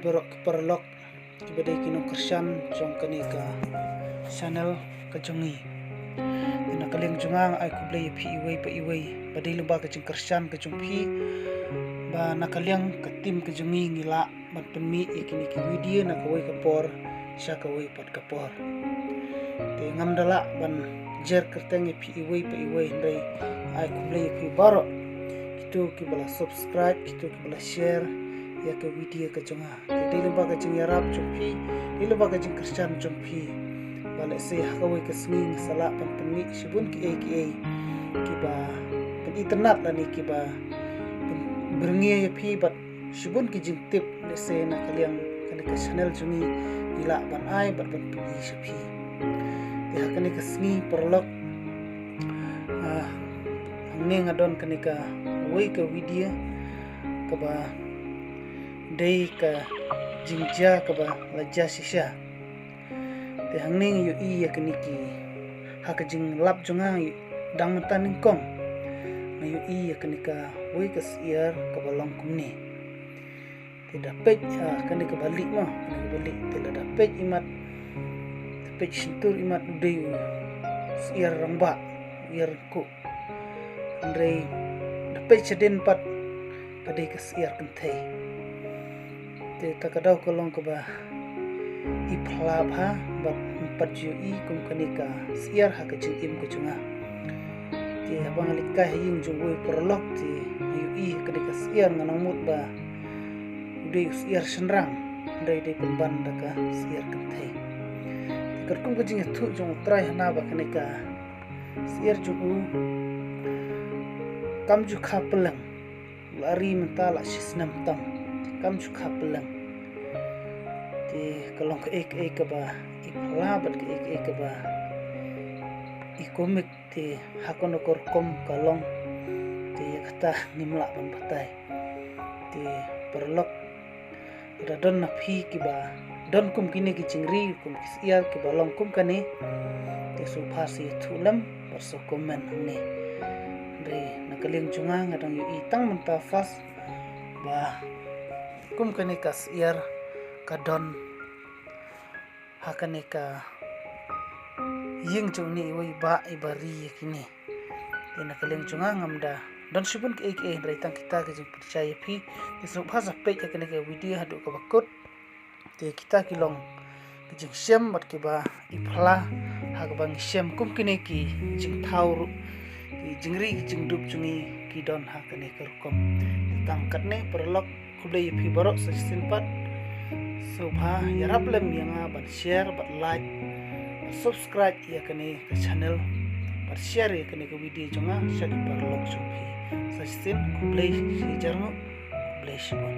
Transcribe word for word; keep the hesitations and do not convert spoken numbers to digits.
Baroh ki paralok kiba dei ki nongkyrshan jong kane ka channel ka jong ngi. Te na ka liang jong nga nga ai khublei ïa phi iwei pa iwei ba dei lyngba ka jingkyrshan ka jong phi ba na ka liang ka team ka jong ngi ngi lah ban pynmih ïa kine ki video na kawei ka por sha kawei pat ka por. Te ngam da lah ban jer kyrteng ïa phi iwei pa iwei, hynrei ai khublei ïa phi baroh kito kiba la subscribe, kito kiba la share ïa ka video ka jong nga. Te dei lyngba ka jingïarap jong phi, dei lyngba ka jingkyrshan jong phi ba lehse ha kawei ka sngi nga sa lah ban pynmih shibun kiei kiei kiba pynitynnad lane kiba pynbyrngia ïa phi bad shibun ki jingtip lehse na ka liang kane ka channel jong ngi ngi lah ban ai bad ban pynmih sha phi. Te ha kane ka sngi paralok, ah, hangne nga don kane kawei ka video kaba dei ka jingjia kaba la jia shisha. Te hangne nga ïohi ïa kine ki, ha ka jinglap jong nga dang mynta nyngkong nga ïohi ïa kane kawei ka syiar kaba long kumne. Te da peit, ah, kane kaba lieh mo, kane kaba lieh, te lada peit imat, da peit shyntur imat u dei u syiar rangbah, u syiar ryngkuh. Hynrei da peit shadien pat ka dei ka syiar kynthei. Te ta ka daw ka long kaba i phla bha bad ym pat ju ïohi kum kane ka syiar ha ka jingim ka jong nga. Te haba nga leit kai ha ïing jong uwei u paralok te nga ïohi ha kane ka syiar, nga nang mut ba u dei u syiar shynrang, hynrei dei pynban da ka syiar kynthei. Te katkum ka jingïathuh jong U Trai hana ba kane ka syiar jong u kam ju kha pylleng. La ri mynta la shisnem tam, te kam ju kha pylleng. Te ka long kaei kaei kaba i phla bad kaei kaei kaba i komik, te ha kano ka rukom ka long, te ïa kata ngim lah ban batai. Te paralok, lada don na phi kiba don kum kine ki jingri, kum ki syiar kiba long kum kane, te sngewbha sa ïathuh lem bad sa comment hangne. Hynrei na ka liang jong nga nga dang ïohi tang mynta first ba kum kane ka syiar ka don ha kane ka ïing jong une iwei i bah iba ri ïa kine. Te na ka liang jong nga ngam da don shibun kiei kiei, hynrei tang kita ki jingpynshai ïa phi. Te sngewbha sa peit ïa kane ka video haduh kaba kut. Te kita ki long ki jingshem bad kiba i phla ha kaba ngi shem kum kine ki jingthaw ruh, ki jingri ki jingdup jong ngi ki don ha kane ka rukom. Te tang katne paralok, khublei ïa phi baroh sa shisien pat. Sngewbha ïarap lem ïa nga ban share bad like bad subscribe ïa kane ka channel bad share ïa kane ka video jong nga sha ki paralok jong phi. Sa shisien khublei shi hajar nguh, khublei shibun.